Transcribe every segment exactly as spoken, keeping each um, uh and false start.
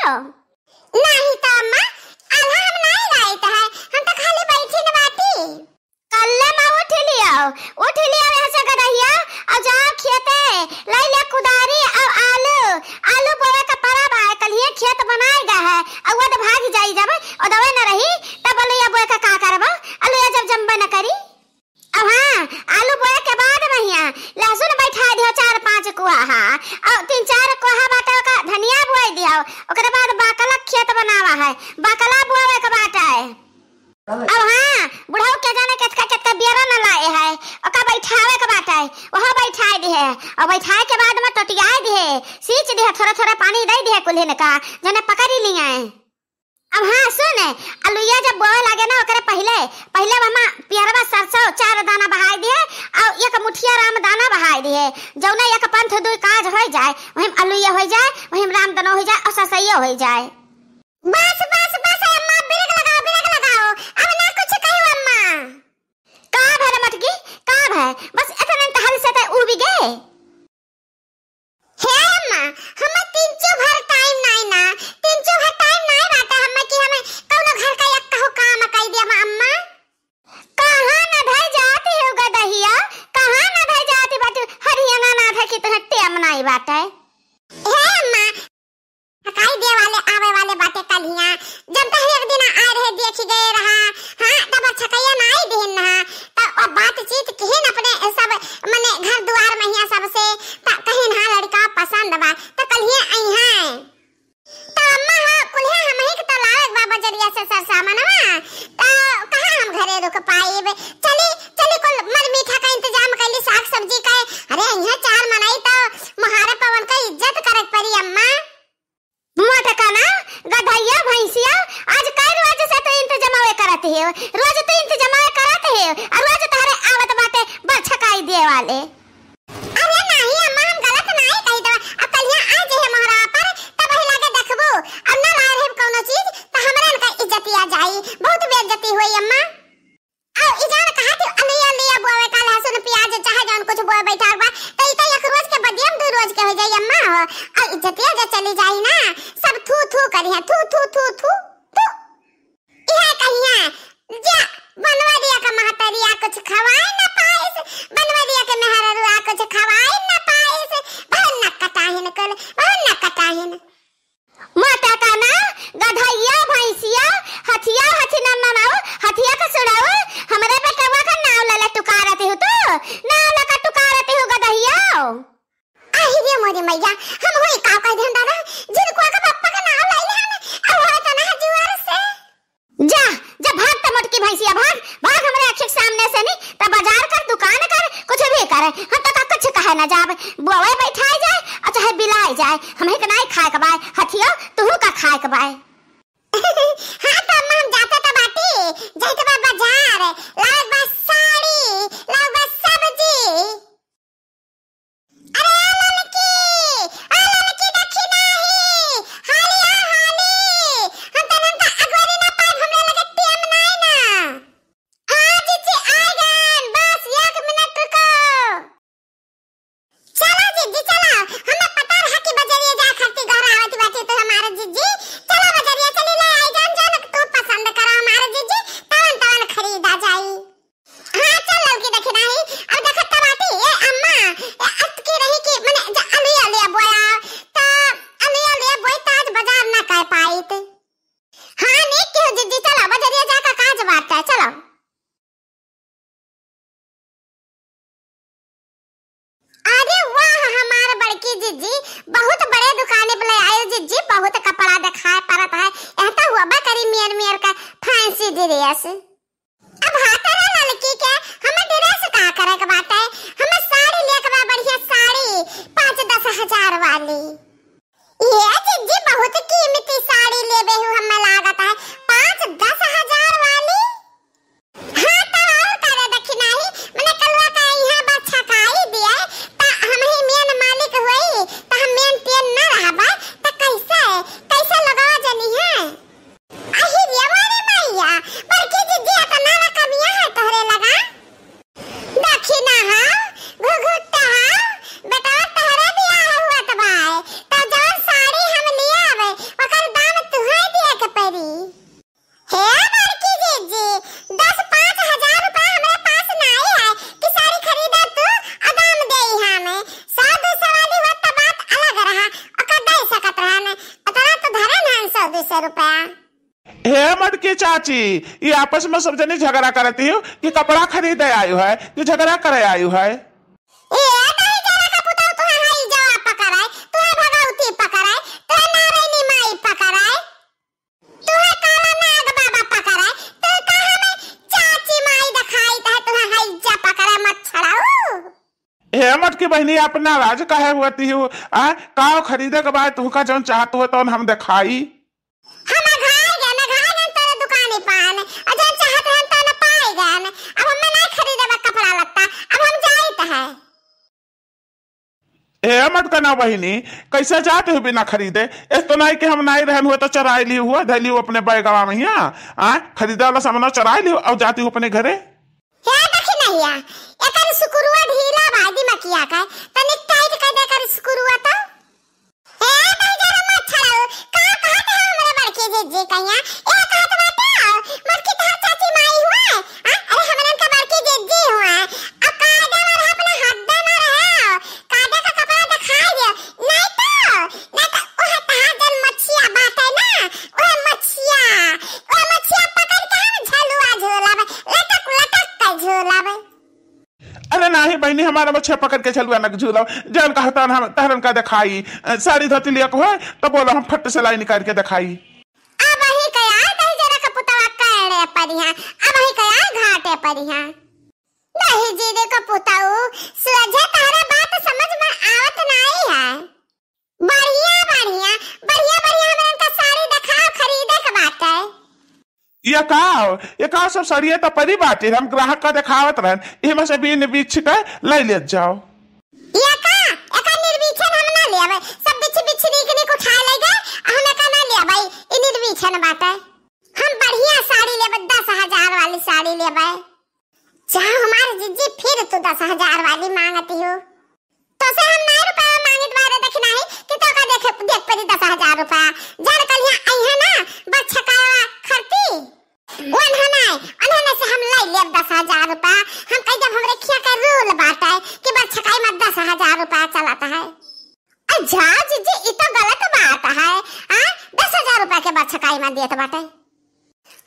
नाहीं तो अम्मा, आल्हा हम नाहीं गाइत है, हम तो खाली बैठी न बाटी। कल्ले मा उठ लियो, उठ लियो यहाँ से गदहिया, अउर जाओ खेते, लाई ले कुदारी अउर आलू, आलू बोवे का परब है, कल्हिये खेत बनाए गए है, अउर वो तो भाग जाई जब, और दवे न रही, तब आलू या बोए का का करबो, आलू या जब जम्बे न करी। अब हाँ, आलू बोए के बाद महिया लहसुन बैठा दियो चार पाँच कोहा, और तीन चार कोहा बाटे ओका धनिया बोए दियो, ओकरे बाद बाकला खेत बनावा है, बाकला बोए के बाटे। अब हाँ, बुढ़ऊ के जाने केतका केतका बियरा न लाए है, ओका बैठावे के बाटे, वहाँ बैठाए दिहे, और बैठाए के बाद में टोटियाए दिहे, सींच दिहे, थोड़ा थोड़ा पानी दे दिहे कुल्हिन का, जने पकड़ी लियाए। अब हाँ सुन, अलुइया जब बोए लागे ना, ओकरे पहिले, पहिले वहमा पियरवा सरसों चार दाना बहाए दिहे, और एक मुठिया राम दाना बहाए दिहे, जौना एक पंथ दुई काज होई जाए, वहीं अलुइया होई जाए, वहीं राम दानो होई जाए, और सरसोइयो होई जाए। बस, बस, बस, अम्मा, ब्रेक लगाओ, ब्रेक लगाओ, अब ना कुछ कहू, अम्मा। का भय रे मटकी, का भय? बस इतने तहल से ते उबि गए। हे अम्मा, हमें तिनचु भर टाइम नाई ना, तिनचु भर टाइम नाई बाटे हमें कि हमें कौनो घर का एक कहू काम कई दे अम्मा। कहाँ न धर जाती हो गदहिया, कहाँ न धर जाती बाटी, हरियाणा ना था कि तुहें टेम नाई बाटे। हे अम्मा, छकाई दे वाले आवे वाले बाटे कल्हिया, जब तक एक दिन आए रहे, देखी गए रहा, हाँ, तब छकैया ना आई दिहिन रहा, तब वो बातचीत किहिन अपने सब, मने घर दुआर महिया सबसे, त कहिन हाँ लड़का पसंद बा, त कल्हिया आई हैं। त अम्मा हो, कुल्हिया हमही के त लावे के बा बजरिया से सरसामनवा, त कहाँ हम घरे रुक पाइब? चली, चली कुल मर मीठा का इंतजाम कैली, साग सब्जी का, अरे यहाँ चार मनई त मोहारे पवन का इज्जत करे के पड़ी अम्मा। मोटका ना, गधैया भैंसिया, आज कई रोज से तू इंतजमावे करत हो, रोज तू इंतजमावे करत हो, और रोज तोहरे आवत बाटे बरछकाई दे वाले। अरे नाही अम्मा, हम गलत नाही कही तो, अब कलिया आ जे है मोहरा पर, तब वही लागे देखबू, अब ना लाए रहे कौनो चीज, तो हमरे इनका इज्जतिया जाई, बहुत बेइज्जती हुई अम्मा। अउ ई जान कहा कि अलुइया, अलुइया बोवे का लहसुन, प्याज, चाहे जौन कुछ बोए बैठा बा, त ई त एक रोज के बदियम दू रोज के हो जाई अम्मा हो। अउ इज्जतिया जे चली जाई ना, सब थू थू करिहे, थू, थू, थू, थू, थू। इहे कहिहे, जा, बनवरिया का महतरिया कुछ खवाए न पाइस, बनवरिया के मेहररुआ कुछ खवाए न पाइस, बहुत नक कटाहिन कुल, बहुत नक कटाहिन। मोटका ना, गधैया, भैंसिया, हथिया, हथी नन्ना नाऊ, हथिया का सुड़ाऊ, हमरे बेटवा का नाव लले टुकारती हूँ तू, नाव लका टुकारती हूँ गधैया। आही रे मोरी मैया, हम होई का कह देन दादा, जिनको का पप्पा का नाव ले लेन, अब होए तो ना जुआर से। जा, जा भाग त मोटकी भैंसिया भाग, भाग हमरे आँखी के सामने से नहीं, त बाजार कर, दुकान कर, कुछ भी कर, हम तो का कुछ कहे ना जाब, बोए बैठाए जाए, और चाहे बिलाए जाए, हमही के नाई खाए के बाय, हथियो, तुहू का खाए के बाय। हाँ त अम्मा हम जाते त बाटी, जाते बा बाजार, लाओ बा साड़ी, लाओ बा सब्जी। अरे आ ललकी, आ ललकी देखी नाही, हाली आ हाली, हम तनन का अगोरी ना पाइब, हमरे लगे टेम नाही ना। हाँ जीजी आ गन, बस एक मिनट रुको। चला जीजी चला, हमें पता रहा कि बजरिया जा खरती घर आवत बाटी तो हमारे जीजी, चला बजरिया चली ले आई जान जान तू पसंद करा हमारे जीजी, तवन तवन खरीदा जाई। हाँ, चल ललकी देखी नाही। अब देखत त बाटी, ए अम्मा, ए अतकी रही कि मने ज-, अलुई अलुई बोया, त अलुई अलुई बोई त आज बाजार ना कर पाइत। हाँ, नीक केहू जिज्जी, चलो, बजरिया जाकर काज बात है, चलो। अरे वाह, हमार बड़की जिज्जी, बहुत बड़े दुकाने पे ले आयो जिज्जी, बहुत कपड़ा दिखाए परत है। यहाँ तो हुआ बा करी मेर मेर का fancy dress। अब हाथ रे ललकी के, हमें dress का करे के बाटे, हमें साड़ी लेके बा, बढ़िया साड़ी, पाँच दस हजार वाली। ये जिज्जी बहुत कीमती साड़ी लेबे हु, हमें लागत है, पाँच दस हजार वाली। हाँ, तो और करे देखी नाही, मने कलवा का यहाँ बा छकाई दिए, त हम ही main मालिक होई, त हम main तेन ना रहबा, त कैसे, कैसे लगवा जनी है? अही रे मारे मैया, बड़की जिज्जी सौ रुपया। हे मटकी चाची, ई आपस में सब जनी झगड़ा करत हिउ कि कपड़ा खरीदे आयु है कि झगड़ा करे आयु है? ए, दही जरा का पुतौ, तुहे हई जवा पकड़ाए, तुहे भगवती पकड़ाए, तुहे नारायणी माई पकड़ाए, तुहे काला नाग बाबा पकड़ाए, तू का हमें चाची माई देखाई, तहे तुहे हई जा पकड़ाए, मच्छरऊ। हे मटकी बहिनी, अपना राज काहे होती हो? आ, का खरीदे के बाद तुहका जौन चाहत हो तौन हम देखाई। हम अघाय गए, अघाय गए तोरे दुकानी पान, और जौन चाहत रहन तौन पाई गए। अब हमें नहीं खरीदे बा कपड़ा लत्ता, अब हम जाइत है। हे मटकना बहिनी, कैसे जाते हो बिना खरीदे? इस तो नहीं कि हम नहीं रहन हुए तो चराई ली हुआ, धैली हुआ अपने बैगवा में हिया। आ, खरीदे वाला सामान चराई ली और जाती हो अपने घरे। हे देखी नहिया, एकर सुकुरुआ ढीला बा दिमकिया का, तनिक टाइट कर दे एकर सुकुरुआ तो। हे दहिजरा मच्छरऊ, का कहत है हमरे बड़की जिज्जी कहिया? ए कहत बाटे, बड़की तोहार चाची माई हुआ? आ, अरे हमरन का बड़की जिज्जी हुआ। अब कायदा वाला अपना हद में रहे, कायदा का कपड़ा दिखाई दे, नहीं तो, नहीं तो ओह तोहार जन मछिया बाटे ना, ओह मछिया, ओह मछिया पकड़ के हम झलुआ झूलब, लटक लटक के झूलब। अरे नाही बहिनी, हमारा मछिया पकड़ के झलुआ न झूलब, जौन कहता हम तहरन का दिखाई। अ, साड़ी धोती लिया को है तो बोलो, हम फट से लाई निकाल के दिखाई। अब वही कया दहिजरा का पुतवा कड़े परिहा, अब वही कया घाटे परिहा। दहिजरे का पुतऊ, सोझे तहरा बात समझ में आवत नाई है। बढ़िया, बढ़िया, बढ़िया, बढ़िया हमरन का साड़ी देखाओ, खरीदे के बाटे। ये का हो? ये का सब सड़िया त परी बाटे, हम ग्राहक का देखावत रहन, एमे से बीन बीछ के ले लेत जाओ। ये का? एका निर्बीछन हम ना लेबे, सब बिछ बिछ नीक नीक उठा ले गए, हम एका ना लेबे, ई निर्बीछन बाटे। हम बढ़िया साड़ी लेबे, दस हजार वाली साड़ी लेबे। जा हमार जिज्जी, फिर तू दस हजार वाली मांगती हो। तोसे हम नाई रुपया मांगित बारे, देखी नाही कि तोका देखे, देख परी दस हजार रुपया। जान कल यहाँ आई है ना, बरछकावा खरती। ओन्हने, ओन्हने से हम लाई लेब दस हजार रुपया। हम कह देब हमरे खिया का रूल बाटे कि बरछकाई में दस हजार रुपया चलत है। अच्छा जिज्जी, ई तो गलत बात है। हाँ, दस हजार रुपया के बरछकाई में देत बाटे।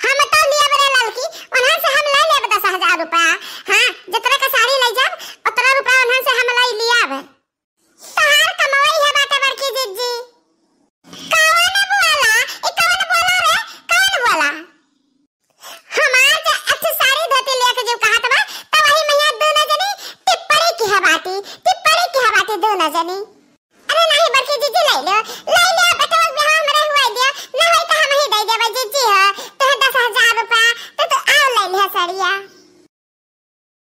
हम तो लियब रे ललकी, उन्हन से हम ले लेब दस हजार रुपया। हाँ, जितने का साड़ी ले जाब, उतना रुपया उन्हन से हम ले लियब। तोहार कमवई है बाटे बड़की जिज्जी। कौन बोला? ई कौन बोला रे? कौन बोला? हमार जे अच्छी साड़ी धोती लेके जो कहत बा, त वही मैया दोनों जनी टिप्पणी की है बाटी, टिप्पणी की है बाटी दोनों जनी। अरे नाही बड़की जिज्जी, ले लो, ले लो, बेटवा के बियाह हमरे हुआ दिया, ना होई तो हम ही दे देबे जिज्जी हो, तोहे दस हजार रुपया, तो तू आओ ले लिया साड़िया।